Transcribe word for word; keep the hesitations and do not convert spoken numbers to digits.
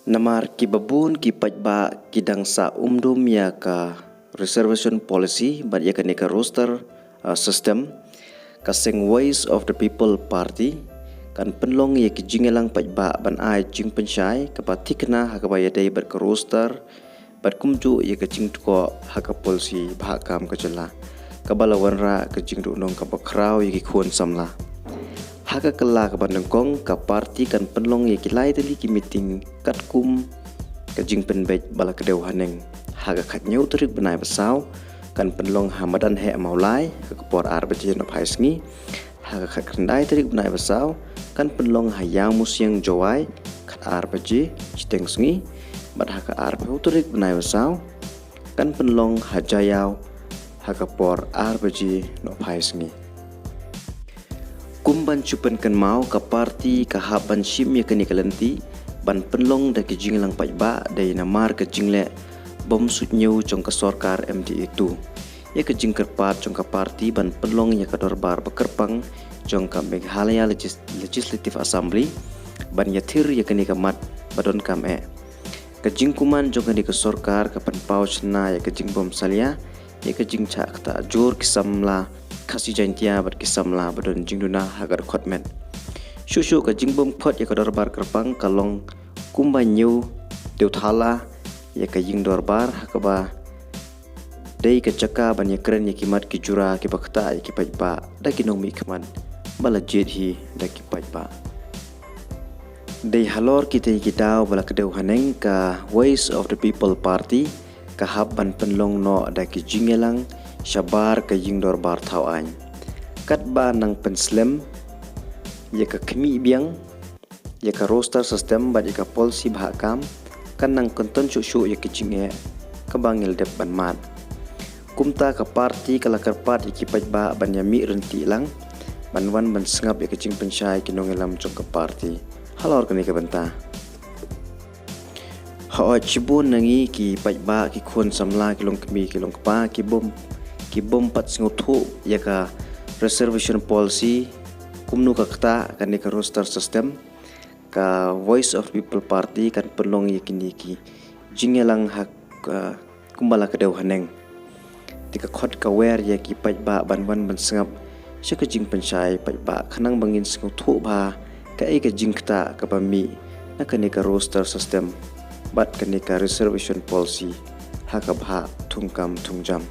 Namar kiba bun ki paidbah ki dang sa umdum ïa ka reservation policy bad ïa kane ka roster, uh, system, ka seng Voice of the People Party kan pynlong ïa ki jingïalang paidbah ban ai jingpynshai kaba thikna ha kaba ïadei bad ka roster bad kumjuh ïa ka jingtkoh ha ka polisi bhah kam ka jylla, kaba la wanrah ka jingduhnong kaba khraw ïa ki khun samla. Ha ka kylla kaba nyngkong, ka party kan pynlong ïa ki lai tylli ki meeting katkum ka jingpynbeit ba la kdew haneng. Ha ka khathynñiew tarik bnai ba saw kan pynlong ha madan heh Mawlai ha ka por ar baje nohphai sngi. Ha ka khatkhyndai tarik bnai ba saw kan pynlong ha Ïawmusiang Jowai khatar baje shiteng sngi. Bad ha ka arphew tarik bnai ba saw kan pynlong ha Jaïaw ha ka por ar baje nohphai sngi. Kum ban shu pynkynmaw, ka party ka hap ban shim ïa kane ka lynti ban pynlong da ki jingïalang paidbah dei namar ka jingleh bym suidñiew jong ka sorkar M D A two. Ïa ka jingkyrpad jong ka party ban pynlong ïa ka dorbar ba kyrpang jong ka Meghalaya Legis-, Legislative Assembly ban ïathir ïa kane ka mat ba donkam eh. Ka jingkuman jong kane ka sorkar ka pynpaw shynna ïa ka jingbym salia ïa ka jingshah ktah jur ki samla Khasi Jaiñtia bad ki samla ba don jingduna ha ka dkhot met. Shuh shuh ka jingbym khot ïa ka dorbar kyrpang ka long kumba ñiew dewthala ïa ka ïing dorbar ha kaba dei ka jaka ban ïakren ïa ki mat ki jura kiba ktah ïa ki paidbah da ki nongmihkhmat ba la jied hi da ki paidbah. Dei halor kitei ki daw ba la kdew haneng, ka Voice of the People Party ka hap ban pynlong noh da ki jingïalang shabar ka ïing dorbar thaw aiñ. Katba nang pynslem ïa ka khmih biang ïa ka roster system bad ïa ka polisi bhah kam, kan nang kynton shuh shuh ïa ka jingeh kaba ngi la dep ban mad. Kumta ka party ka la kyrpad ïa ki paidbah ban ïa mih ryntih lang ban wan ban sngap ïa ka jingpynshai ki nongïalam jong ka party halor kane ka bynta. Hooid, shibun na ngi ki paidbah, ki khun samla, ki longkmie, ki longkpa, ki bym, ki bym pat sngewthuh ïa ka reservation policy, kumno ka ktah kane ka roster system. Ka Voice of People Party kan pynlong ïa kine ki jingïalang ha ka kumba la kdew haneng. Te ka khot ka wer ïa ki paidbah ban wan ban sngap sha ka jingpynshai paidbah khnang ba ngin sngewthuh bha kaei ka jingktah kaba mih na kane ka roster system bad kane ka reservation policy ha ka bhah thungkam thungjam.